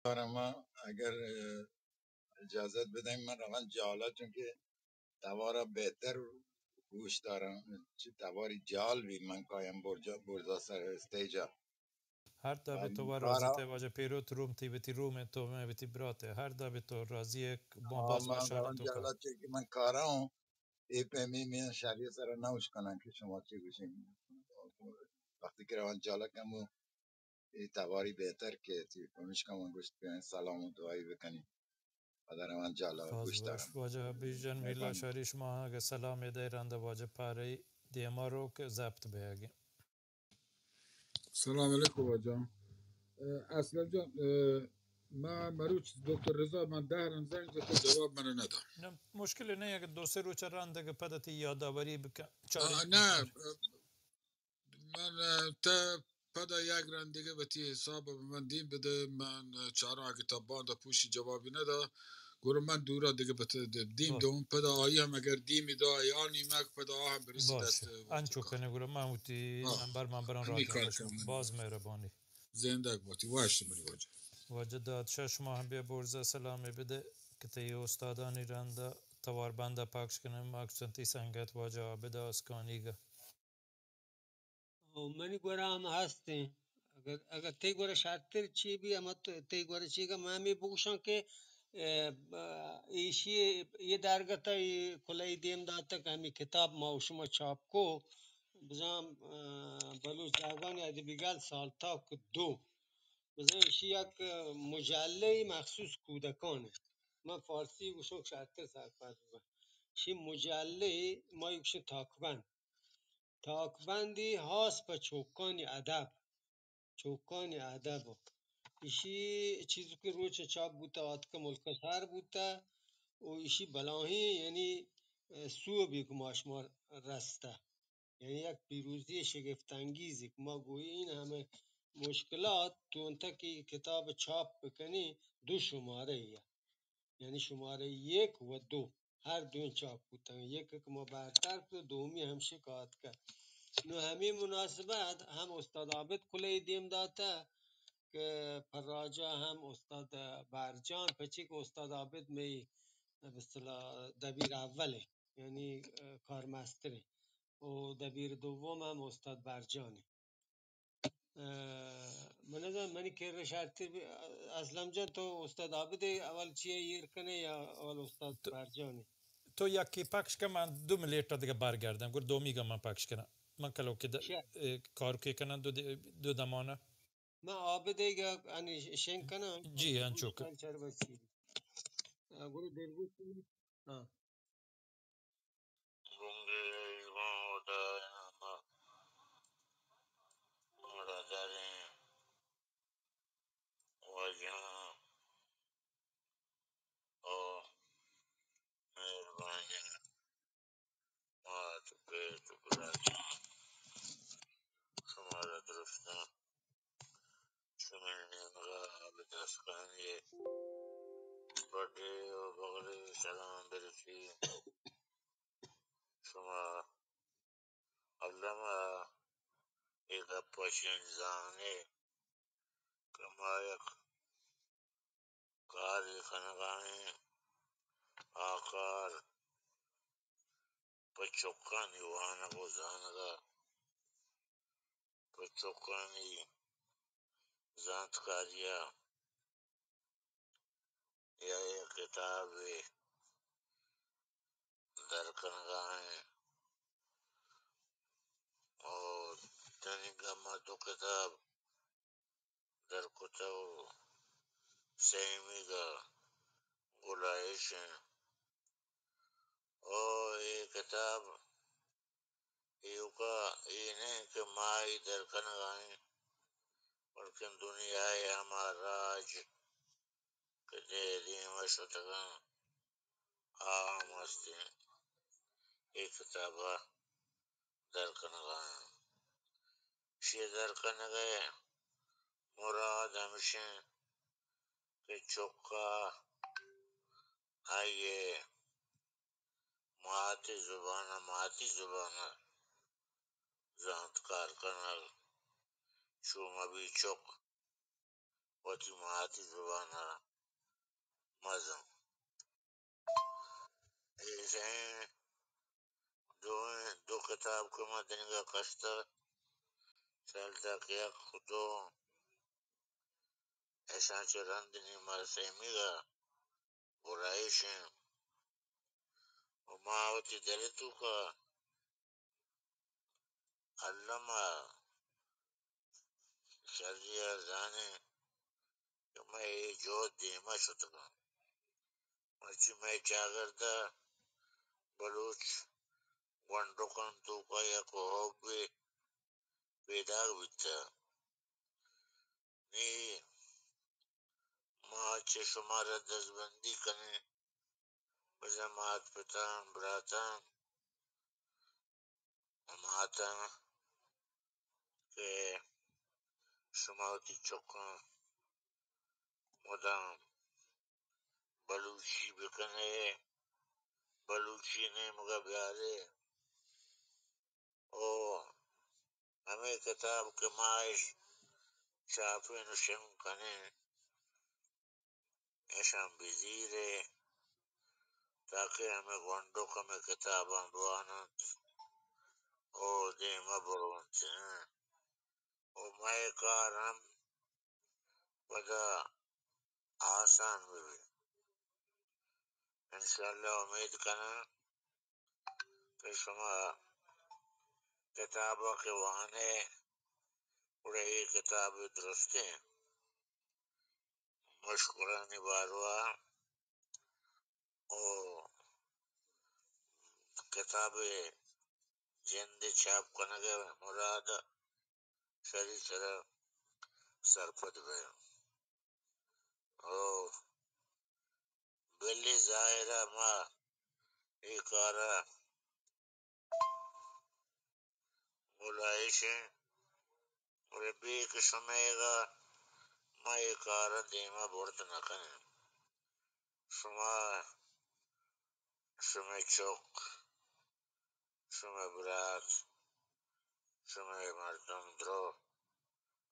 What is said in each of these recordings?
ما اگر، اه، اجازت بدیں، من روان جالا، چونکہ توارا بہتر گوش دارم۔ چہ تواری جال بھی من کایم برجا، برزا سر اسٹیجا۔ ہر دابے تو و راضی تے واجہ پیروت روم تی وتی روم ء، تو مئے وتی برات ء۔ ہر دابے تو راضی ء، بامباز ما شارا تو کا۔ جالا چہ کہ من کارا ہوں، اے پیمی میان شری سر نہ اش کناں کہ شما چی گوشیں۔ وقتی کہ روان جالا کمو اے تواری بہتر کہ تی پمیشکا من گوشت کہ سلام و دعائی بکنی۔ پدا روان جالا باز گوش وش دارم۔ واجہ حبیب جان، میلا شاری شما اگہ سلام دے رند واجہ پارے دیما رو کہ ضبط بیاگی۔ سلام علیکم واجہ۔ اه، اسلم جان، اه، ما مروچ دکتر رضا من دہ رن زنگ زدت، جواب من ندا۔ نہ، مشکل نہیں، اگر دو سے روچ رند اگر پدا تی یادآوری بکن، چاری آ، نہ، من، اه، تا پدا یک رند دیگه وتی حساب من دیم بده، من چارا اگه تا باندا پوشی جوابی ندا، گورا من دورا دیگه بت-، دیم باش۔ دوم پدا آئی ہم اگر دیمی دا یا نیمک پدا آ ہم برسی باش۔ دست انچو کنه گورا من وتی نمبر من بران را دیم شما۔ باز مہربانی۔ زندگ باتی، وش منی واجہ۔ واجہ دادشاہ شما ہم بیا برزا سلامی بده کہ تئی استادانی رندا توار بندا پخش کنن، مخصوصاً تئی سنگت واجہ عابد آسکانیگا۔ او منی گورا ہم ہستیں۔ اگر، اگر تئی گورا شرتر چی بی، ہما تو، تئی گورا چی گا، من ہمیں بگوشاں کہ، اه، ایشی یہ درگت ء کلئی دیم داتگ، ہمیں کتاب ما و شما چاپ کو، بزاں، اه، بلوچ زہگانی ادبی گل سالتاک دو، بزاں ایشی یک مجلہ مخصوص کودکان ء۔ من فارسی گوشوں کہ شرتر سرپد بباں۔ ایشی مجلہ ما گوشیں تاکبند۔ تاکبندی ہاس پہ چوکانی ادب، چوکانی ادب۔ ایشی چیزکہ روچ چاپ بوتہ، آتکہ ملک سر بوتہ و ایشی بلاہیں یعنی، اه، سوبی کہ ما شما رستہ۔ یعنی یک پیروزی شگفت انگیزی کہ ما گوئی این ہمے مشکلات تونتہ کہ کتاب چاپ بکنی دو شمارہ یا۔ یعنی شمارہ یک و دو ہر دوئیں چاپ بوتگ۔ یک کہ ما برطرف کت، دومی ہمشی کہ آتکہ۔ نو ہمے مناسبت ہم استاد عابد کلئی دیم داتہ کہ پراجا ہم استاد برجان، پچی کہ استاد عابد مئی، بہ اصطلاح، دبیر اول ایں، یعنی، اه، کارمستر ایں۔ و دبیر دوم ہم استاد برجان ایں۔ اه، من نزاناں، منی کرا شرتر بی-، اسلم جان، تو استاد عابد ء اول چی ء ایر کنے یا اول استاد تو، برجان ء؟ تو یکی پخش کن، من دو منٹ ء دگہ برگرداں، گڑا دومیگ ء من پخش کناں۔ من کلوکے د-، چیا؟ اه، کار کے کناں دو د-، دو دمان ء۔ من عابد ء گا انی شنگ کناں۔ جی، انچو کہ۔ چر بچی۔ اه، گڑا دلگوش، ہاں۔ گنگے ایوان و دائم مڑا دریں واجہاں او مہربانیں مات و پت و براتاں، شمارا درستاں شمئے نیمگا عابد آسکانی ء بڈے و بغلے سلام برسی۔ شما الم ء اے گپ ء چنت زان ئے کہ ما یک کارے کنگا ایں، آ کار پہ چکانی وانگ و زانگ ء، پہ چکانی زانتکاری ء یا یک کتابے در کنگا ایں۔ او تنیگا ما دو کتاب در کتگ و سیمیگا گلائیش ایں۔ او اے کتاب ایوکا اے نہ انت کہ ما اے در کنگا ایں، بلکن دنیا ء ہما راج کہ دیم ء شتگاں، آ ہم ہستیں اے کتاب ء در کنگا ایں۔ ایشی ء در کنگ ء مراد ہمیش انت کہ چک ء آئی ء ماتی زبان ء، ماتی زبان ء زانتکار کنگ، چو مبی چک وتی ماتی زبان ءَ مزن۔ ایشیں دوئیں دو کتاب کہ ما دنیگا کشتہ، سالتاک یک ءُ دو، ایشاں چہ رند نی ما سیمیگا گرائش ایں۔ ءُ ما وتی دل ءِ توکا الم ءَ شری ءَ زانیں کہ مئے اے جہد دیما شتگاں۔ مرچی مئے چاگرد ءَ بلوچ گونڈکاں توکا یک ہوبے پیداک بیتہ۔ نی ما چہ شمارا دزبندی کنیں، بزاں مات پتاں، براتاں، ماتاں کہ شما وتی چکاں مدام بلوچی بکنے، بلوچی نیمگا بیارے۔ او ہمے کتاب کہ ما اش چاپیں ءُ شنگ کنیں، اشاں بزیرے تاکہ ہمے گونڈک ہمے کتاباں بواننت او دیما برونت۔ او مئے کار ہم پدا آسان بہ بیت۔ انشاءاللہ امید کناں کہ شما کتاب ءَ کہ وان ئے، گڑا اے کتاب درستیں مشکرانی باروا او کتاب جند چاپ کنگ ءِ مراد شری سرا سرپد بئے۔ او بلے ظاہر ءَ ما اے کار ءَ ملائش ایں، بلے بے کہ شمئیگ ءَ ما اے کار ءَ دیما برت نہ کنیں۔ شما، شمئے چک، شمئے برات، شمئے مردم درو،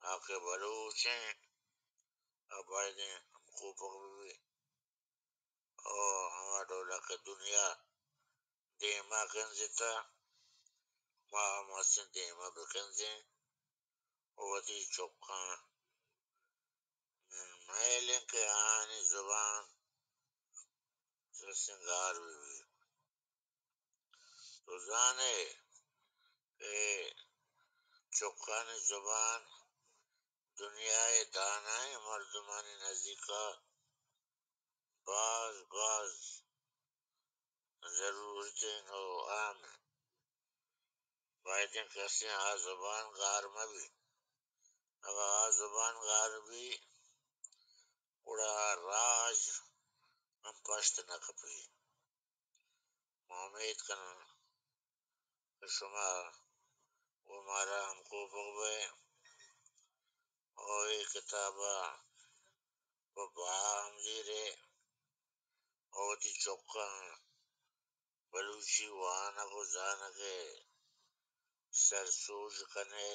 آ کہ بلوچ ایں، آ بایدیں ہمکوپگ بہ بی۔ او ہما ڈولا کہ دنیا دیما کنزتہ، ما ہم ہستیں دیما بکنزیں۔ و وتی چکاں مئیلیں کہ آہانی زبان سرسنگار بہ بیت۔ تو زان ئے کہ چکانی زبان دنیا ءِ دانائیں مردمانی نزیک ءَ باز باز ضرورتیں و اہم انت۔ بایدیں کسیں آ زبان گار مہ بیت۔ اگاں آ زبان گار بیت، گڑا آ راج ہم پشت نہ کپیت۔ ما امیت کناں کہ شما و مارا ہمکوپگ بئے و اے کتاب ءَ پہ بہا ہم زیرے و وتی چکاں بلوچی وانگ و زانگ ءِ سرسوج کنے۔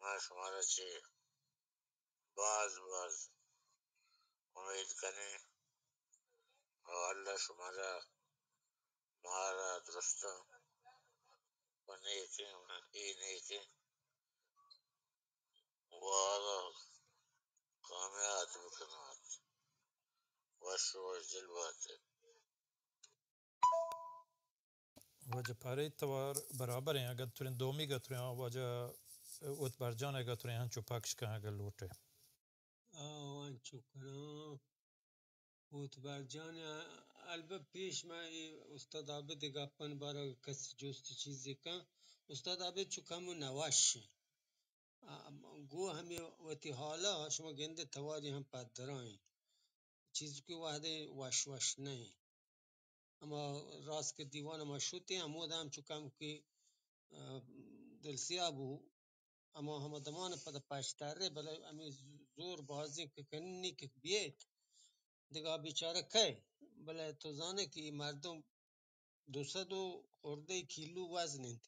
ما شمارا چہ باز باز امیت کنیں و اللہ شمارا مارا درستاں پہ نیکیں، اے نیکیں وہد ءَ کامیات بکنات۔ وش وش دل بات ئے۔ واجہ پارے توار برابر ایں، اگاں تریں دومی گتریں، واجہ اوتبار جان اگاں تریں ہنچو پکش کن اگاں لوٹے۔ آ، انچو کناں۔ اوتبار جان، البت پیش من اے استاد عابد ءِ گپانی بارہ ءَ کس جست چیزے کن۔ استاد عابد چو کمو نوش ایں۔ آ، گوں ہمے وتی حالا شما گندے تواری ہم پدرائیں۔ چیزکے وہدے وش وش نہ ایں۔ ہما راست کہ دیوان ءَ ما شتیں، ہمودا ہم چو کمکے، آ، دلسیاہ بو۔ ہما، ہما دمان ءَ پدا پشترے، بلے ہمے زور بازیں کہ کنی کہ بیت، دگہ بیچارہ کئے؟ بلے تو زانے کہ اے مردم دو سد و خردے کیلو وزن انت،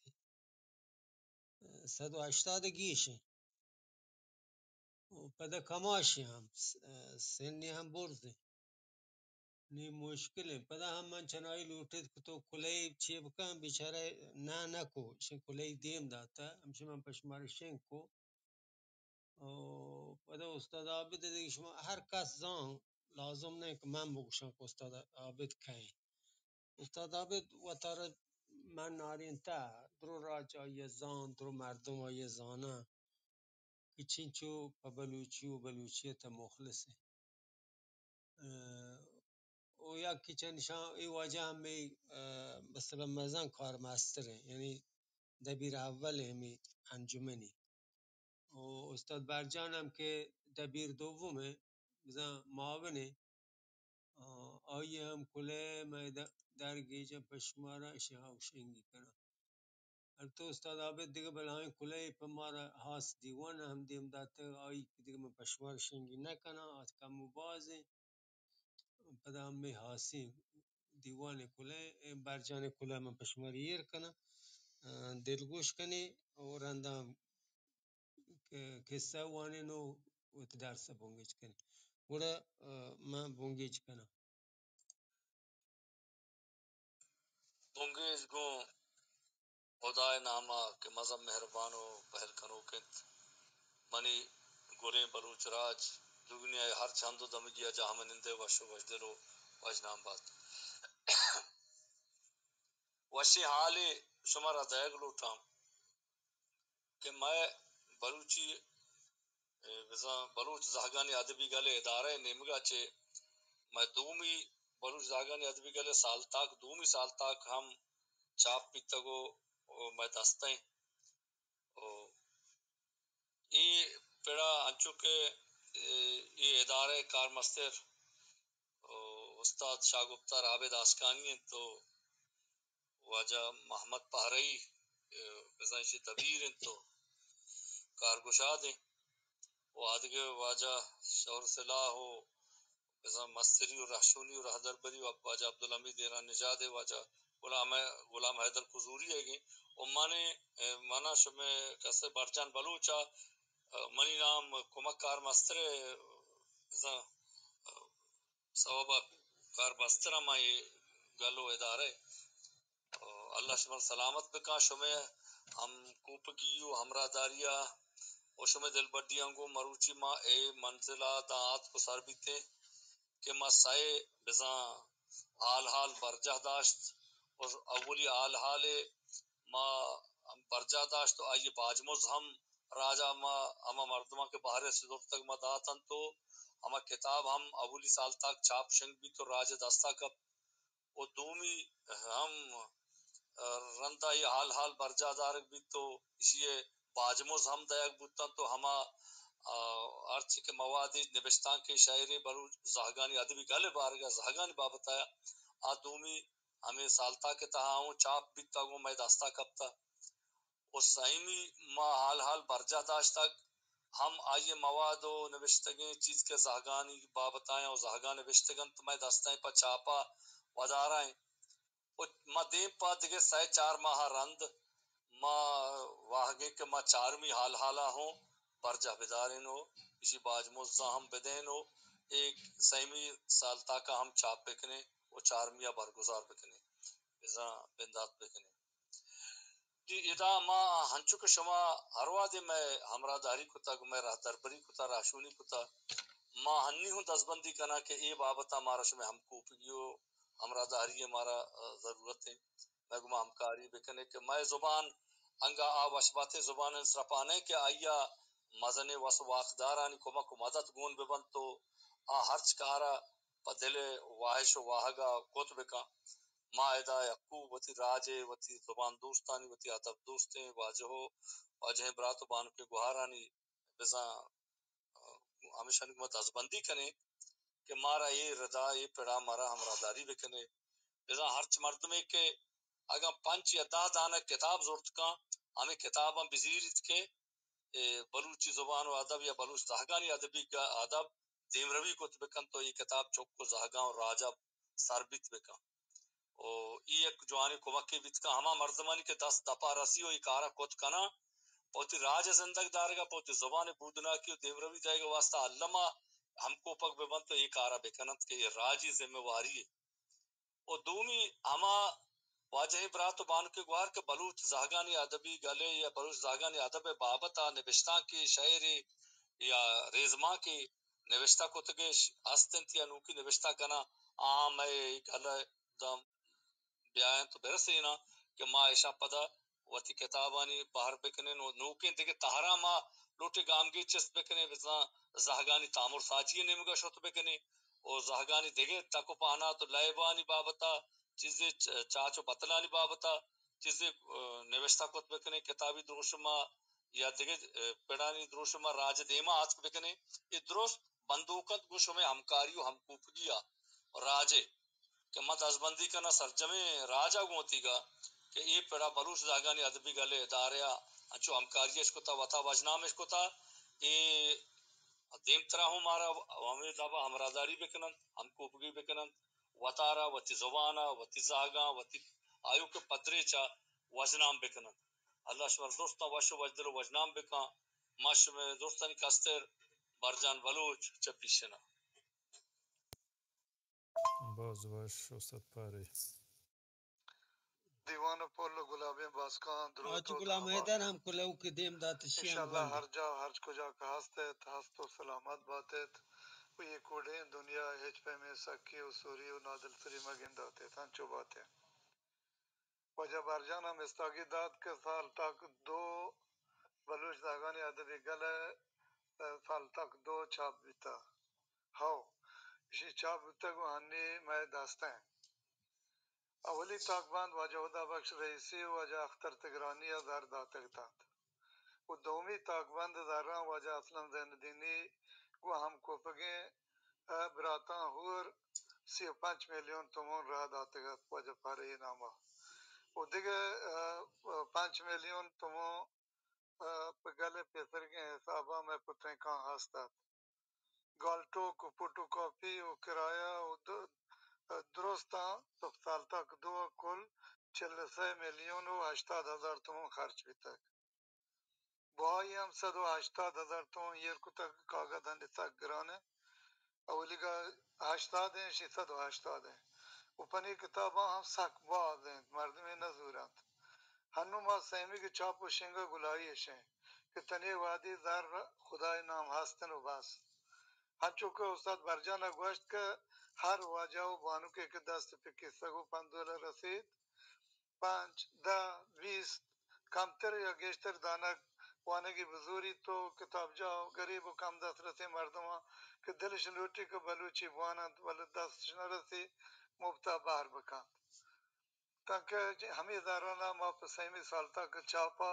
سد و ہشتاد گیش انت۔ و پدا کماشی ہم س-، سنی ہم برزیں۔ نی مشکل انت۔ پدا ہم من چنائی لوٹت کہ تو کلہی چے بکن، بیچارہ نہ نہ کو، شن کلہی دیم داتہ، ہمشہ من پہ شمارا شنگ کو۔ او پدا استاد عابد ء دگہ شما ہر کس زان، لازم نہ کہ من بگوشاں کہ استاد عابد کئے۔ استاد عابد وتارا من نارینتہ، درو راج آئی ء زان، درو مردم آئی ء زاناں کہ چینچو پہ بلوچی و بلوچیت ء مخلص انت۔ ء، و یکے چہ نشان اے واجہ ہمے، ء، مثلاً مزن کارمستر انت، یعنی دبیر اول ہمے انجمنی۔ و استاد برجان ہم کہ دبیر دوم انت، بزاں معاون انت۔ آ، آئی ہم کلہ مئے د-، درگیجاں پہ شمارا اشی ہاوشنگی کناں۔ البتہ استاد عابد دگہ بلاہیں کلہے پہ مارا ہاس دیوان ہم دیم داتگ، آئی کہ دگہ من پہ شمارا شنگی نہ کناں، آ کم و بازیں۔ پدا ہمے ہاسیں دیوان کلہ، برجان کلہ من پہ شمارا ایر کناں، آ، دلگوش کنے و رندا ک-، کسہ وانین و وتی درس ء بنگیج کنیں۔ گڑا، ء، من بنگیج کناں۔ بنگیج گوں ہدائے نام ء کہ مزن مہربان و پہل کنوک انت۔ منی گلیں بلوچ راج دگنیا ء ہر چند و دمگی ء جاہ منندے وش و وشدل و وشنام بات۔ وشیں حالے شمارا دئیگ لوٹاں۔ کہ مئے بلوچی، اے، بزاں بلوچ زہگانی ادبی گل ء ادارہ ء نیمگ ء چہ مئے دومی بلوچ زہگانی ادبی گل ء سالتاک، دومی سالتاک ہم چاپ بیتگ و، و مئے دست ء و اے پڑا انچو کہ، اے، اے ادارہ ء کارمستر و استاد شاگفتار عابد آسکانی انت و واجہ محمد پہرئی، اے، بزاں ایشی دبیر انت و کارگشاد انت و آدگہ واجہ شور سلاہ و بزاں مستری و رہشونی و رہدربری و واجہ عبدالحمید ایران نژاد ء واجہ غلام، غلام حیدر کزوری ء گیں و من، اے، منا شمئے کسے برجان بلوچ ء، اے، منی نام کمک کارمستر ء بزاں، اے، سوب ء کارمستر ء ما اے گل و ادارہ ء۔ اللہ شمار سلامت بکاں، شمئے ہم کوپگی و ہمراہداری ء و شمئے دلبڈیاں گوں مروچی ما اے منزل ء داں آتک و سر بیتیں کہ ما سئے بزاں حال حال برجاہ داشت و اولی حال حال ء ما برجاہ داشت و آئی باجمز ہم راجا ما ہما مردماں کہ بہر ء سدرتگ ما داتنت و ہما کتاب ہم اولی سال تاک چاپ شنگ بیت و راج ء دستا کپت و دومی ہم رندا اے حال حال برجاہ دارگ بیت و ایشی ء باجمز ہم دئیگ بوتنت و ہما، آ، ہرچی کہ موادی نبشتانکے شاعری بلوچ زہگانی ادبی گل ء بارگ ء زہگانی بابت ء آ دومی ہمے سالتاک ء تہا اوں چاپ بیتگ و مئے دستا کپتگ۔ و سیمی ما حال حال برجاہ داشتگ، ہم آئی ء مواد و نبشتگیں چیز کہ زہگانی بابت ء و زہگاں نبشتگ انت، مئے دست ء پہ چاپ ء ودار ء انت۔ و ما دیم پہ دگہ سئے چار ماہ ء رند ما واہگیں کہ ما چارمی حال حال ء ہوں برجاہ بدارین و ایشی باجمزداں ہم بدین و اے سیمی سال تاکا ہم چاپ بکنیں و چارمی ء برگزار بکنیں، بزاں بندات بکنیں۔ دی ادا ما ہنچو کہ شما ہر وہدے مئے ہمراہداری کتگ، مئے راہدربری کتگ، راہشونی کتگ، ما ہنی ہوں دزبندی کناں کہ اے بابت ء مارا شمئے ہمکوپگی و ہمراہداری ء مارا، ء، ضرورت انت۔ مئے گوما ہمکاری بکنے کہ مئے زبان انگا آ وشباتیں زبان انت سرپا نئے کہ آئی ء مزنیں وس و واکدارانی کمک و مدد گون ببنت و آ ہرچ کار ء پہ دل ء واہش و واہگ ء کت بکن۔ ما ادا یکو وتی راج ء وتی زبان دوستانی، وتی ادب دوستیں واجہ و واجہیں برات و بانکیں گہارانی بزاں ہمیشانی گوما دزبندی کنیں کہ مارا اے ردا، اے پڑا مارا ہمراہداری بکنے۔ بزاں ہرچ مردمے کہ اگاں پنچ یا دہ دانہ کتاب زرت کن، ہمے کتاباں بزیریت کہ اے بلوچی زبان و ادب یا بلوچ زہگانی ادبی گ-، ادب دیمروی کت بکنت و اے کتاب چک و زہگاں و راجا سر بیت بکن۔ و اے یک جوانیں کمکے بیت کن ہما مردمانی کہ دست دپا رسی و اے کارا کت کناں، پہ وتی راج ءِ زندگ دارگ ءَ، پہ وتی زبان ءِ بودناکی ءُ دیمروی دئیگ ءِ واستہ الما ہمکوپگ بہ بنت ءُ اے کار ءَ بہ کن انت کہ اے راجی ذمہ واری یے۔ ءُ دومی ہما واجہیں برات ءُ بانکیں گوہار کہ بلوچ زہگانی ادبی گلے یا بلوچ زہگانی ادب ءِ بابت ءَ نبشتانکے، شئیرے یا ریزمانکے نبشتہ کتگ اش ہست انت یا نوکی نبشتہ کناں، آ مئے گل ءَ داں بیاینت ءُ برسیناں کہ ما اشاں پدا وتی کتابانی بہر بکنیں ءُ نوکیں دگہ تہراں ما لوٹیں گامگیج چست بکنیں، بزاں زہگانی تامر ساچی ءِ نیمگ ءَ شت بکنیں ءُ زہگانی دگہ تک ءُ پہنات ءُ لئیبانی بابت ءَ چیزے چ-، چاچ ءُ بتلانی بابت ءَ چیزے، ءَ، نبشتہ کت بکنیں، کتابی دروشم ءَ یا دگہ، ءَ، پڑانی دروشم ءَ راج ءِ دیما آتک بکنیں۔ اے درست بندوک انت گوں شمئے ہمکاری ءُ ہمکوپگی ءَ راج ءِ کہ من دزبندی کناں سرجمیں راج ءَ گوں وتیگا کہ اے پڑا بلوچ زہگانی ادبی گل ءِ ادارہ ءَ انچو ہمکاری اش کتا، وتا وژنام اش کتا، اے دیمترا ہوں مارا ہمے دابا ہمراہداری بکننت، ہمکوپگی بکننت، وتارا، وتی زبان ءَ، وتی زہگاں، وتی آیوک ءِ پدریچ ءَ وژنام بکننت۔ اللہ شمارا درستاں وش ءُ وشدل ءُ وژنام بکن۔ ما شمئے درستانی کستر برجان بلوچ چہ پیشن ءَ۔ باز وش استاد پارے۔ دیوان ءِ پل ءُ گلابیں باسکاں درو آ چو تو غلام دابا۔ حیدر ہم کلوک دیم دات شیان انشاءاللہ گوانڈ۔ ہر جا ہر کجا کہ ہست ایت، ہست ءُ سلامت بات ایت ءُ اے کوڈیں دنیا ءَ ہچ پیمیں سکی ءُ سوری ءُ نادلسری مہ گندات ایت، انچو بات ایت۔ واجہ برجان ہم استاگی دات کہ سال تاک دو بلوچ زہگانی ادبی گل ءَ سال تاک دو چاپ بیتا۔ ہو، اشی چاپ بوتگ ءُ ہنی مئے دست ءَ۔ اولی تاکبند واجہ ہدا بخش رئیسی ءُ واجہ اختر تگرانی ءَ زر داتگ اتنت ءُ دومی تاکبند زراں واجہ اسلم زین الدینی گوں ہمکوپگیں، ءَ، براتاں ہور سی ءُ پنچ میلیون تومن راہ داتگ ات واجہ پارے ءِ نام ءَ ءُ دگہ، ءَ، پنچ میلیون تومن، ءَ، پہ گل ءِ پیسرگیں حساب ءَ مئے پترینکاں ہست ات۔ گالٹوک ءُ فوٹو کاپی ءُ کرایہ ءُ د-، درستاں سال تاک دو ءَ کل چل ءُ سئے میلیون ءُ ہشتاد ہزار تومن خرچ بیتگ۔ بہائی ہم سد ءُ ہشتاد ہزار تومن ایر کتگ، کاگد ہنی سک گران انت۔ اولیگا ہشتاد انت، شی سد ءُ ہشتاد انت۔ ءُ پنی کتاباں ہم سک باز انت، مردمے نہ زورنت۔ ہنو ما سیمیگ چاپ ءُ شنگ ءَ گلاہی اش انت کہ تنی وہدی زر خدائے نام ہست انت ءُ بس۔ انچو کہ استاد برجان ءَ گوشت کہ ہر واجہ ءُ بانکے کہ دست پہ کیسگ ءُ پندول ءَ رسیت، پنچ، دہ، بیست، کمتر یا گیشتر دانگ وانگی بزوریت ءُ کتابجاہ ءُ گریب ءُ کم دسترسیں مردماں کہ دلش لوٹی کہ بلوچی بواننت، بلے دستش نہ رسی، مپتا بہر بکنت۔ تانکہ ہمے زرانا ما پہ سیمی سال تاک چاپا،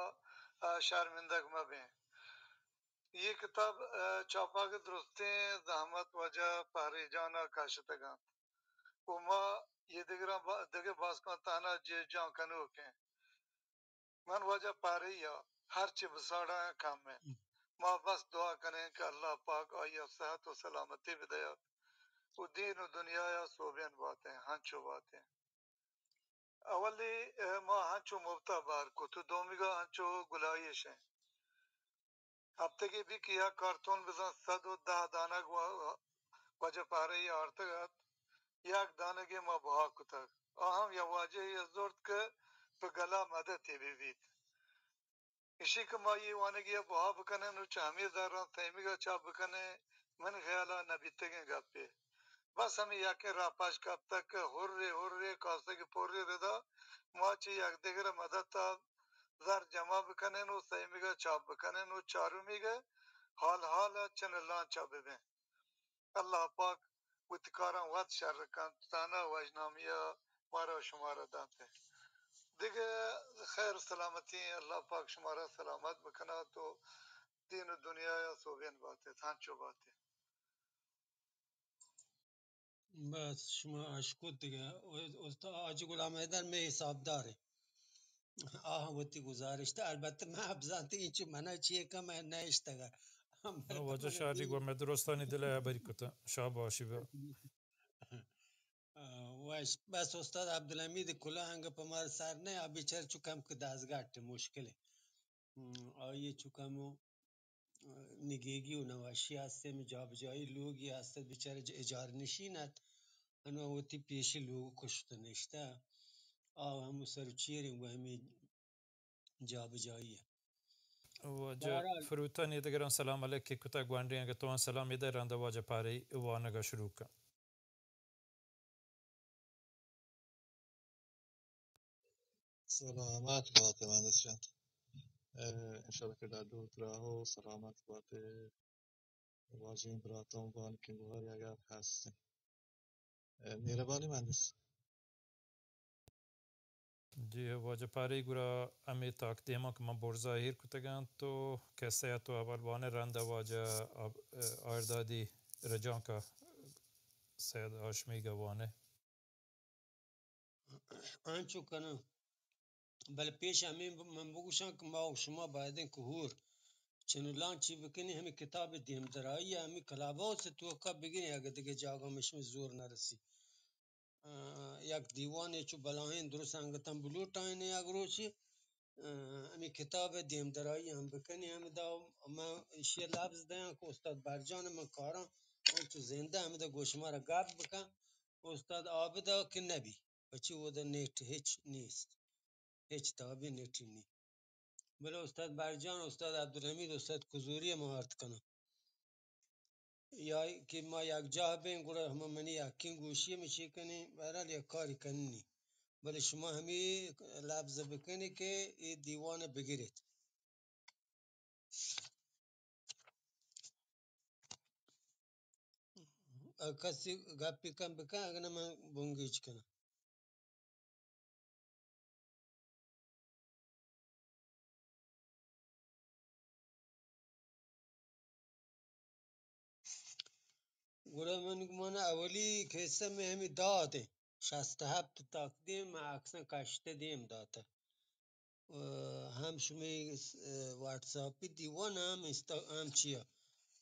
آ، شرمندگ مہ بیں۔ اے کتاب، آ، چاپاگ درستیں زحمت واجہ پہری جانا کشتگ انت۔ ءُ ما اے دگراں با-، دگہ باسکاں تہنا جیڑ جان کنوک ایں۔ من واجہ پہری ءَ ہرچی بساڑاں کم انت۔ ما بس دعا کنیں کہ اللہ پاک آئی ءَ صحت ءُ سلامتی بدیات ءُ دین ءُ دنیا ءَ سوبین باتیں، ہنچو باتیں۔ اولی، ءَ، ما ہنچو مپتا بہر کت ءُ دومیگا ہنچو گلاہی اش انت۔ ہفتگے بی کہ یک کارتون بزاں سد ءُ دہ دانگ وا-، واجہ پہرئی آرتگ ات، یک دانگے ما بہا کتگ۔ آ ہم یک واجہے ءَ زرت کہ پہ گلا مدتے بہ بیت۔ ایشی کہ ما اے وانگی ءَ بہا بکنیں ءُ چہ ہمے زراں سیمیگ ءَ چاپ بکنیں، من خیال ءَ نہ بیتگیں گپے۔ بس ہمے یکیں راہ پش کپتگ کہ ہرے ہرے کاسگی پرے ردا ما چہ یک دگر ءَ مدت ءَ زر جمع بکنیں ءُ سیمیگ ءَ چاپ بکنیں ءُ چارمیگ ءَ حال حال ءَ چنلانچ ءَ ببیں۔ اللہ پاک وتی کاراں وت شر کنت، تہنا وژنامی ءَ مارا ءُ شمارا دنت۔ دگہ خیر ءُ سلامتی، اللہ پاک شمارا سلامت بکنات ءُ دین ءُ دنیا ءَ سوبین بات ات، ہنچو بات ات۔ بس شما اشکت دگہ۔ استاد حاجی غلام حیدر مئے حسابدار انت۔ آ ہم وتی گزارشت، البتہ من ابزانتی انچو منا چیئے کہ من نہ اشتگا۔ واجہ شاہ جی گو مئے درستانی دل ءَ ہبری کتا۔ شاباشی بہ۔ وش۔ بس استاد عبدالحمید کلانگ پہ مارا سر نہ، آ بیچار چو کم کہ دزگٹ مشکل انت۔ ہم، آئی ء چو کمو، اه، نگیگی و نوشی ہستیں، ہمے جابجائی لوگی ہست ات، بچارے ج-، اجار نشین ات، انو وتی پیشی لوگ کشت نشتہ، آ ہمو سر و چیریں گوں ہمے جابجائی ء۔ واجہ بہرحال، فروتانی دگراں سلام علیک کتگ، گوانڈیں اگہ تو سلام ادے رند واجہ پارے وانگا شروع کن۔ سلامت بات ئے مہندس جان۔ اه، انشاءاللہ کہ ڈاڈو ترا ہو سلامت بات ئے۔ واجہیں براتاں بانکیں گوہارے اگر ہستیں۔ اه، مہربانی مہندس۔ جی واجہ پارے گڑا ہمے تاک دیما کہ من برزا ایر کتگاں تو کسہ ء تو اول وانے رند ء واجہ آب-، اه، آیردادی رجانک ء سید ہاشمی گوانے۔ انچو کناں۔ بلے پیش ہمے ب-، من بگوشاں کہ ما و شما بایدیں کہ ہور چنلان چی بکنیں، ہمے کتاب دیم درائی ء ہمے کلاب ہاؤس ء توکا بگریں، اگہ دگہ جاگہ ہم شمئے زور نہ رسی۔ اه، یک دیوانے چو بلاہیں درست انگتاں بلوٹائینیں یک روچے، اه، ہمے کتاب ء دیم درائی ہم بکنیں۔ ہمدا من ایشی ء لبز دیاں کہ استاد برجان من کاراں، انچو زندہ ہمدا گوں شمارا گپ بکن۔ استاد عابد ء کہ نبی، پچی اودا نیٹ ہچ نیست، ہچ تابی نیٹی نی۔ بلے استاد برجان، استاد عبدالحمید، استاد کزوری ء ما آرت کناں۔ یا کہ ما یکجاہ بیں، گڑا ہما منی یکیں گوشی ء چی کنیں، بہرحال یک کاری کننی۔ بلے شما ہمے لبز بکنی کہ اے دیوان ء بگریت۔ اگہ کسی گپی کن بکن، اگہ نہ من بنگیج کناں۔ گڑا من گمان اولی کیسہ میں ہمیں داد ہیں، شست ہفت تاک دیم، میں اکثر کشتے دیم داتا۔ اه، ہم شمی، اه، واتساپی دیوان ہم انستا-، ہم چیا،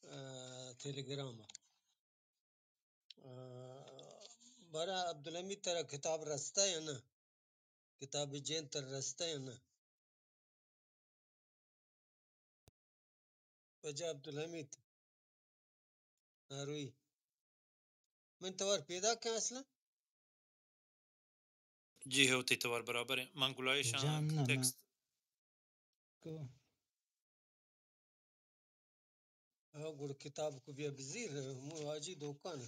اه، تلگرام۔ اه، برا عبدالحمید ترا کتاب رستہ یا نہ؟ کتاب جین ترا رستہ یا نہ؟ واجہ عبدالحمید ناروی۔ من توار پیداک کن اصلا؟ جی ہو، تئی توار برابر ہیں۔ من گلائیشاں جان نہ، نہ۔ ٹیکسٹ۔ کو۔ ہاں، گڑا کتاب کو بیا بزیر، مو حاجی دکان۔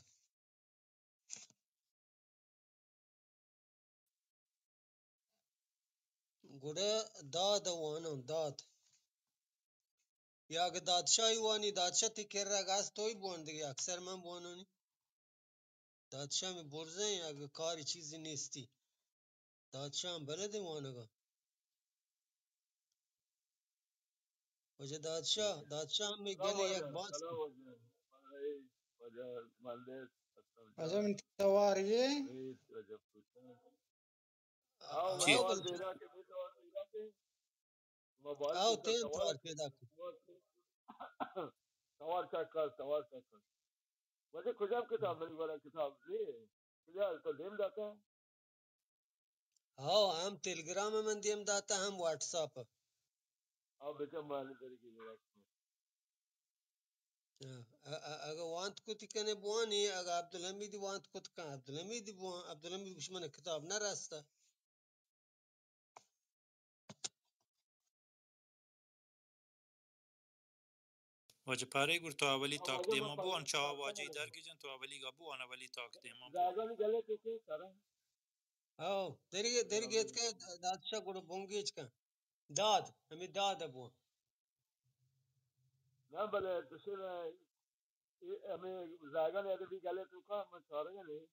گڑا داد ء واناں، داد۔ یا اگہ دادشاہی وانی، دادشاہ تئی کرا اگہ است توئی بوان دگہ، اکثر من بوانانی۔ دادشاہ میں برزیں، اگہ کاری چیزی نیستی۔ دادشاہ ہم بلدیں وانگا۔ واجہ دادشاہ، دادشاہ ہم میں گلے یک باز۔ واجہ من توار یہ۔ آؤ، جی۔ آؤ، بلکل۔ آؤ، تین توار پیدا کن۔ توار چکر، توار چکر۔ واجہ کجام کتاب منی والا کتاب نے؟ کجا تو دیم داتا؟ ہاؤ، ہم تلگرام ء من دیم داتا، ہم واتساپ ء۔ آ بچم مالی طریقے سے واتساپ۔ ہاں، ا-، ا-، اگہ وانت کتی کنے بوانی، اگہ عبدالحمید وانت کت کن، عبدالحمید بوان، عبدالحمید گوش من کتاب نہ راستا۔ واجہ پارے گڑا تو اولی تاک دیما بوان، چا واجہ درگیجن تو اولی گا بوان، اولی تاک دیما بوان۔ او، درگیت کہ دادشاہ گڑا بنگیج کن۔ داد، ہمیں داد بوان۔ نہ بلے تسے نہ، اے ہمیں زاگان ادبی گلے تو کا من چارگا نہیں۔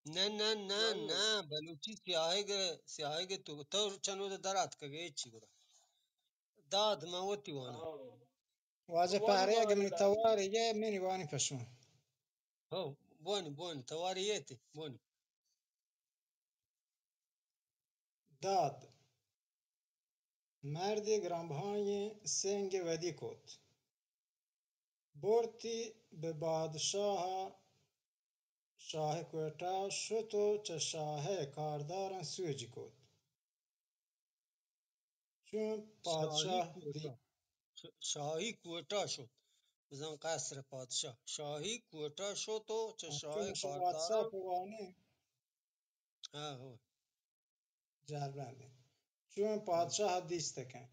نہ، نہ، نہ، نہ، بلوچی سیاہگ، سیاہگ تو، تو چنو در آتکگ ئے، ہچی گڑا۔ داد من وتی واناں۔ ہاں۔ واجہ پہرے اگہ منی توار یے، منی وانی پشون۔ ہو، بوانی، بوانی، توار یے تے، بوانی۔ داد۔ مردے گرانبہائیں سنگ ودی کت۔ برتی بہ بادشاہ ء شاہ کوئٹہ، شت و چہ شاہ ء کارداراں سوجی کت۔ چون شاہی پادشاہ دی کوٹا، ش-، شاہی کوٹا شت. بزن قصر پادشاہ. شاہی کوٹا شت و چہ شاہ چون شو کاردارا بادشاہ پہ وانی. ہاں، ہو. جہل بندیں. چون پادشاہ دیست کن.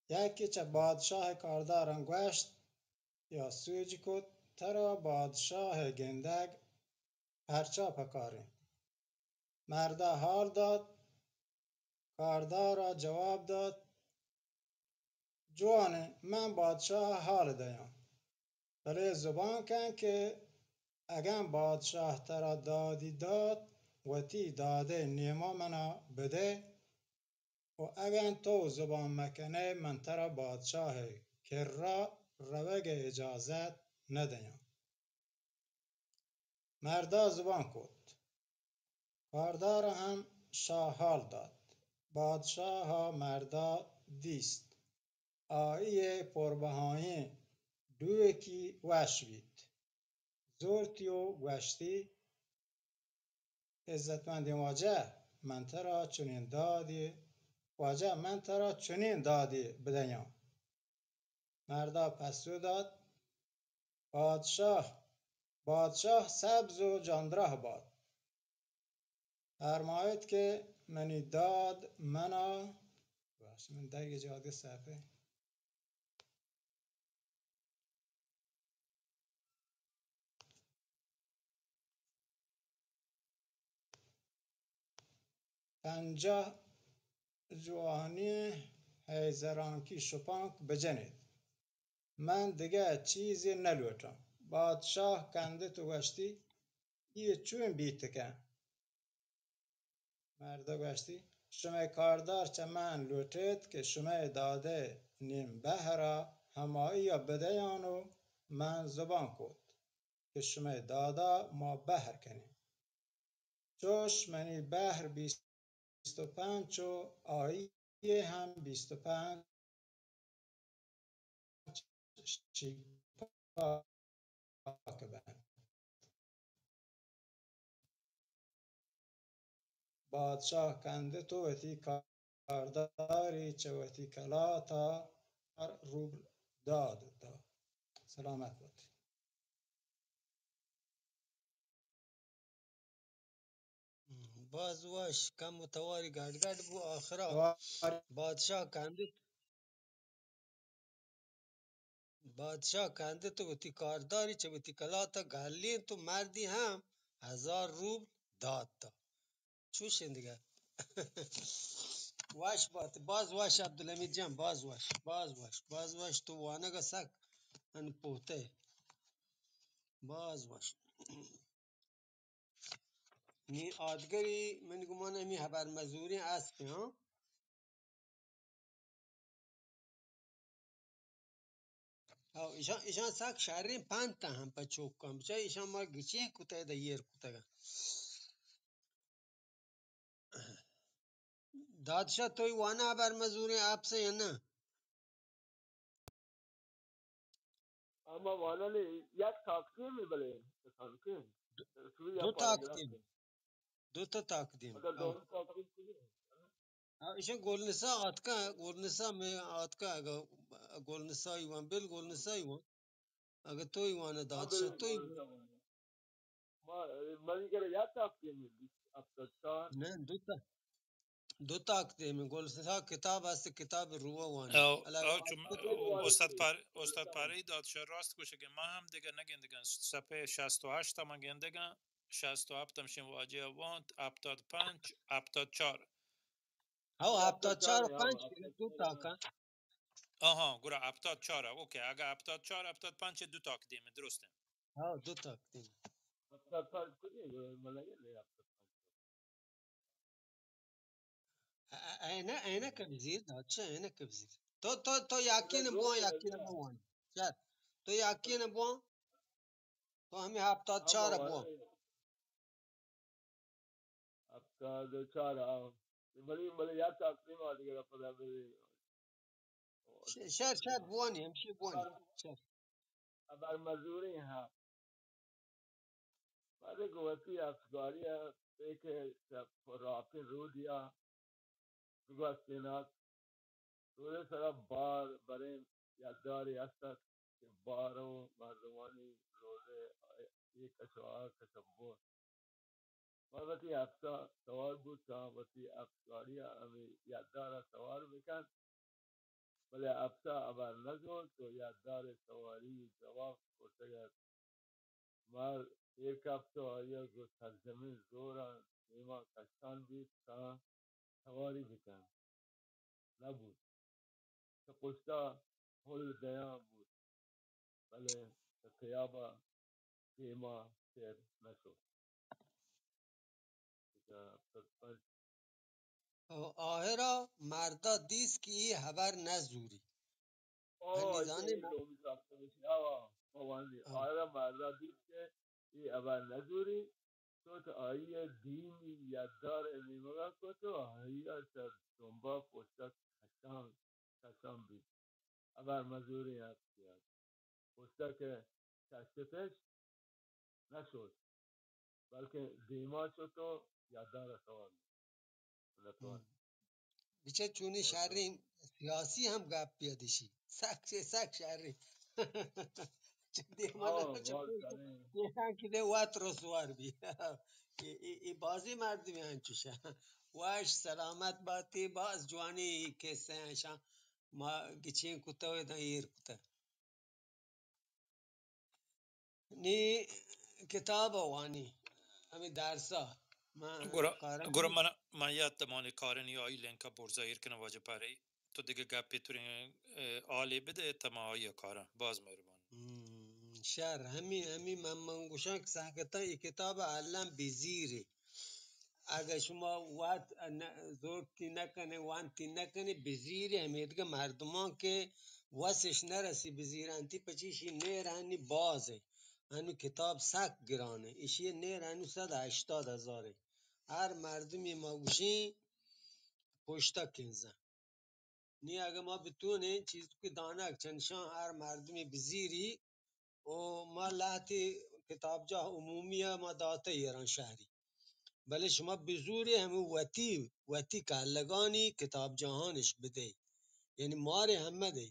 یکے چہ بادشاہ کارداراں گوشت، یا سوج کت، ترا بادشاہ گندگ پرچا پکاریں؟ مردا حال دات، کاردارا جواب دات، جوانیں، من بادشاہ حال دیاں، بلے زبان کن کہ اگاں بادشاہ ترا دادی دات، وتی دادئے نیما منا بدئے، و اگاں تو زبان مکنئے، من ترا بادشاہئے کرا روگئے اجازت ندیاں. مردا زبان کت. کاردارا ہم شہ حال دات. بادشاہا مردا دیست. آئیئے پربہائیں ڈوکی وش بیت. زرتی و گوشتی، عزتمندیں واجہ، من ترا چنین دادے، واجہ، من ترا چنین دادے بدیاں. مردا پسو دات، پادشاہ، بادشاہ سبز و جاندراہ بات. فرمایت کہ منی داد منا، ببخش، من دگہ جاگہ صفحہ پنجاہ جوانیں ہیزرانکی شپانک بجنیت. من دگہ چیزے نلوٹاں. بادشاہ کندت و گوشتی، اے چون بیت کن؟ مردا گوشتی، شمئے کاردار چہ من لوٹیت کہ شمئے دادئے نیم بہرا ہمائیا بدیان و من زبان کت کہ شمئے دادا ما بہر کنیں. چوش منی بہر بیست و پنچ و آئیئے ہم بیست و پنچ شیپاک بنت. بادشاہ کندت و وتی کارداری چہ وتی کلاتا ہر روبل داد دات. سلامت بات. باز وش، کم و تواری گڈ گڈ بو آخرا. بادشاہ کندت، بادشاہ کندت و وتی کارداری چہ وتی کلاتا گلینت و مردی ہم ہزار روبل دات. چوش انت دگہ. وش بات، باز وش عبدالحمید جان، باز وش، باز وش، باز وش، تو وانگا سک ان پوتے. باز وش. نی آدگری من گمان ہمی ہبر مزوریں اسپے، ہاں. او، ایشاں، ایشاں سک شریں پنت ہم پہ چوکاں. بچا ایشاں ما گچین کتگ دہ ایر کتگ. دادشاہ توئی وانا ہبر مزوریں آپسے یا نہ؟ ہما وانانی یک تاکتیمی بلے کسان کے. دو تاکتیم. دو تا تاکتیم. مگر دو تاکتیم. ہاں، ایشاں گلنسا آتکا، گلنسا میں آتکا، اگا گلنسا ای وان، بل گلنسا ای وان. اگا تو ای وان دادشاہ، تو ای وان. ما، منی کرا یک تاکتیم، بیست، ہفتاد چار. نہ، دو تا. دو تاکتیم، گلنسا کتاب است، کتاب روا وان. او، او، چم-، استاد پار-، استاد پاری دادشاہ راست گوشگے، ما ہم دگہ نگندگن، صفحہ شست و ہشت ما گندگن، شست و ہپت ہمشیں واجہ وانت، ہپتاد پنچ، ہپتاد چار. ہو، ہپتاد چار و پنچ دو تاکا. آہاں، گڑا ہپتاد چار، اوکے، اگہ ہپتاد چار، ہپتاد پنچ دو تاک دیمے، درست ہے. ہو، دو تاک دیمے. ہپتاد پنچ کجے، ملگے نہیں ہپتاد پنچ. ا-، ا-، اینہ، اینہ کبزیر، اچھا، اینہ کبزیر. تو، تو، تو یقین بوان، یقین بوان. چار. تو یقین بوان. تو ہمیں ہفتاد چار بوان. ہفتاد چار، آ. بلے، بلے، یا تقسیم آ دیگه پدا بلے. ش-، شر، شر، بوانی، ہمشی بوانی. شر. ابر مزوری ہا. بعد گوتی افگاری ء، ایک راپین رودی ء گوستینات. روزے سرا بار بریں یاددارے است ات کہ بار و مردمانی روزے اے کش و آ کش ء برت۔ ما وتی اپسا سوار بوتاں، وتی اپس گاڑی ء ہمے یاددار ء سوار بکنت، بلے اپسا ہبر نہ زرت و یاددار ء سواری جواب کرتگ ات۔ مار ایر کپت و آئی ء گوں سرجمیں زور ء دیما کشان بیت تاں سواری بکنت۔ نہ بوت۔ چہ پشت ء ہل دیان بوت، بلے چہ تیاب ء دیما سیر نہ شت۔ او آہر ء مرد ء دیست کہ اے ہبر نہ زوری۔ او، ہنی زانے اے ما- لومی ساختہ بشی، آوا، آوا ہنی۔ آ۔ آہر ء مرد ء دیست کہ اے ہبر نہ زوری، شت آئی ء دیمی یاددار ء نیمگ ء کت و آئی ء چہ دمب ء پشت ء کشان، کشان بیت۔ ہبر مزوریں ات کہ ات۔ پشت ء کہ کشتش نہ شت، بلکیں دیما شت و یاددار ء سوار بیت۔ نتوان۔ ہم۔ بچار چونیں شریں سیاسی ہم گپے ات اشی۔ سک، سک شریں۔ چہ دیما ہاں، نہ چہ باز پشت شریں۔ پیشان کدے وت رسوار بی۔ اے، اے، اے بازیں مردمے انچوش ء۔ وش سلامت باتی، باز جوانیں اے کسہ ء اشاں ما گچین کتہ و اداں ایر کتہ۔ نی کتاب ء وانی، ہمے درس ء من گڑا، کاراں گڑا کہ من، من یا تمانی کارنی آئی لینک ء برزا ایر کناں واجہ پارے۔ تو دگہ گپے تریں، ء، حالے بدے تا ما آئی ء کاراں۔ باز مہربانی۔ ہم، شر، ہمے، ہمے من، من گوشاں کہ سنگتاں اے کتاب ء الم بزیرے۔ اگہ شما وت نہ، زورتی نہ کنے، وانتی نہ کنے، بزیرے ہمیدگہ مردمان کہ وسش نہ رسی بزیرنتی، پچی اشی نیر ہنی بازے۔ ہنو کتاب سک گرانه۔ اشی نیر ہنو صد و ہشتاد ہزاره۔ ہر مردمی ما گوشیں پشتا کنزن۔ نی اگہ ما بتونیں چیز کہ دانگ چنشان ہر مردمی بزیری، و ما لہتے کتابجاہ عمومی ء ما داتہ ایرانشہری، بلے شما بزورے ہمے وتی، وتی کلگانی کتابجاہانش بدئے، یعنی مارے ہم مدئے،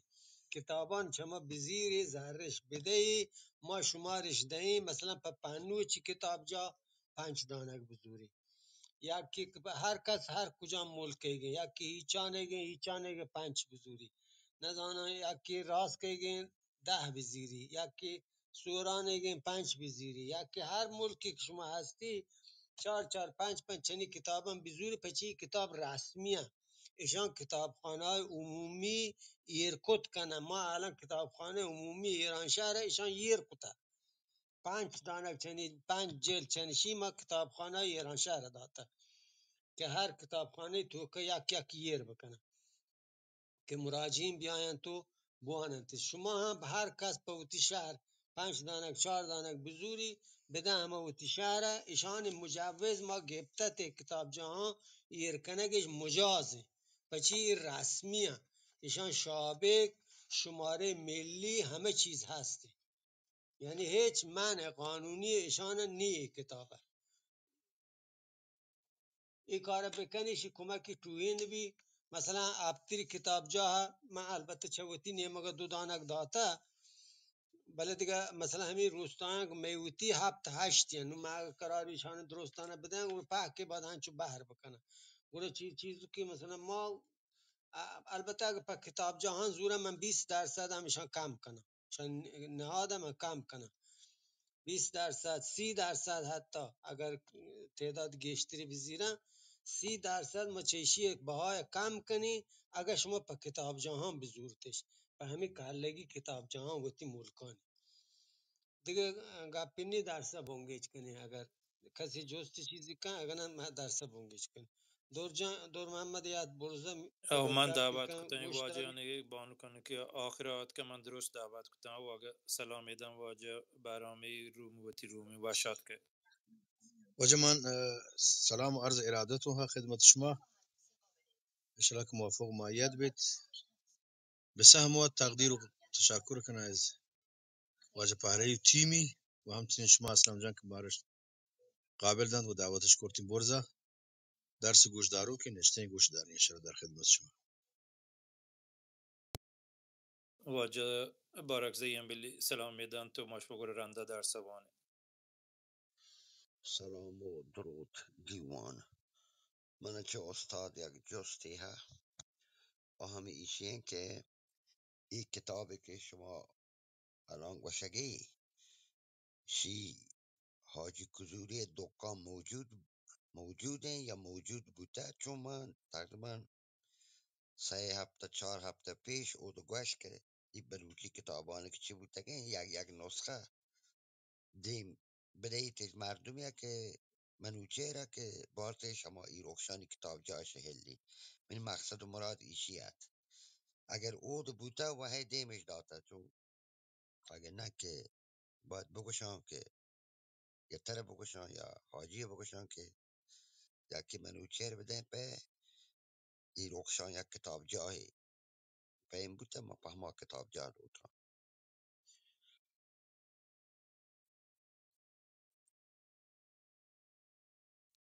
کتابان چہ ما بزیرے زرش بدئے، ما شمارش دئیں، مثلاً پہ پنوچی کتابجاہ پنچ دانگ بزورے۔ یا کہ ہر کس ہر کجام ملکیگیں، یا کہ ایچانیگیں، ایچانیگیں پنچ بزوری۔ نزاناں یا کہ راسکیگیں دہ بزیری، یا کہ سورانیگیں پنچ بزیری، یا کہ ہر ملکی کہ شما ہستی، چار چار پنچ پنچ چنی کتاباں بزوری، پچی کتاب رسمی اں۔ اشان کتابخانہ عمومی ایر کت کنن۔ ما الان کتابخانہ عمومی ایرانشہر اشان ایر کتہ۔ پنچ دانگ چنی، پنچ جلد چنشی ما کتابخانہ ایرانشہر داتہ کہ ہر کتابخانہ توکہ یک یک ایر بکنن کہ مراجعین بیاینت و بواننت۔ شما ہم ہر کس پہ وتی شہر پنچ دانگ، چار دانگ بزوری، بدن ہما وتی شہر ء۔ اشان مجوز ما گپتہ تے کتابجاہاں ایر کنگش مجاز انت، پچی اے رسمی انت۔ اشان شابک، شمارہ ملی، ہمہ چیز ہست انت۔ یعنی ہچ منع قانونی اشان نی اے کتاب ء۔ اے کار ء بکنی، شی کمکی ٹوہین بی۔ مثلاً ہپتری کتابجاہ ء من البتہ چہ وتی نیمگ ء دو دانگ داتہ، بلے دگہ مثلاً ہمے روستایاں کہ مئے وتی ہپت ہشت انت، نوں من اگہ قرار ایشانی درستانہ بدیاں، گڑا پہکے بعد ہنچو بہر بکناں۔ گڑا چی-، چیز کہ مثلاً ما ا-، البتہ اگہ پہ کتابجاہاں زوراں من بیست درصد ہم اشاں کم کناں، چہ نہاد ء من کم کناں، بیست درصد، سی درصد حتی اگر تعداد گیشتری بزیراں، سی درصد ما چہ اشی ء بہا ء کم کنیں، اگہ شما پہ کتابجاہاں بزورتش، پہ ہمے کلگی کتابجاہاں وتی ملکانی۔ دگہ گپے نی، درس ء بنگیج کنیں، اگر کسی جست چیزی کن، اگہ نہ ما درس ء بنگیج کنیں۔ دور جان، دور محمد یات برزا او من دعوت کتن واجہ نے بانو کن کہ آخر آت کہ من درست دعوت کتن، او اگہ سلام ایدن واجہ برامی روم وتی رومی وشات کہ۔ واجہ من، اه، سلام و عرض ارادت و خدمت شما۔ انشاءاللہ کہ موفق و مؤید بیت۔ بہ سہم و تقدیر و تشکر کناں از واجہ پہرئی و تیمی و ہمچنین شما اسلام جان کہ مارا قابل دنت و دعوتش کرتیں برزا۔ درس گوش داروکیں نشتیں گوش داریں، انشاءاللہ در خدمت شما۔ واجہ بارکزئی ہم بلی سلام میدان تو ماش بگور رندا درس وان۔ سلام و دروت دیوان۔ من چہ استاد یک جستے ہا و ہمیں ایشی ہیں کہ اے کتابے کہ شما الان گوشگے، شی حاجی کزوری دکان موجود، موجود ہیں یا موجود بوتا؟ چون من تقریباً سئے ہفتہ، چار ہفتہ پیش اود گوش کہ ای بلوچی کتابانی کہ چی بوتگیں، یک، یک نسخہ دیم بدئیت مردمے کہ منوچہرا کہ بارتش ہما ای رخشانی کتابجاہ شہلی۔ منی مقصد و مراد ایشی ات۔ اگر اود بوتا و ہے دیمش داتا، چون اگہ نہ کہ باید بگوشاں کہ یا ترا بگوشاں یا حاجی بگوشاں کہ یکے منوچہر بدئیں پہ ای رخشان یک کتابجاہے پیم بوتہ، ما پہ ہما کتابجاہ لوٹاں۔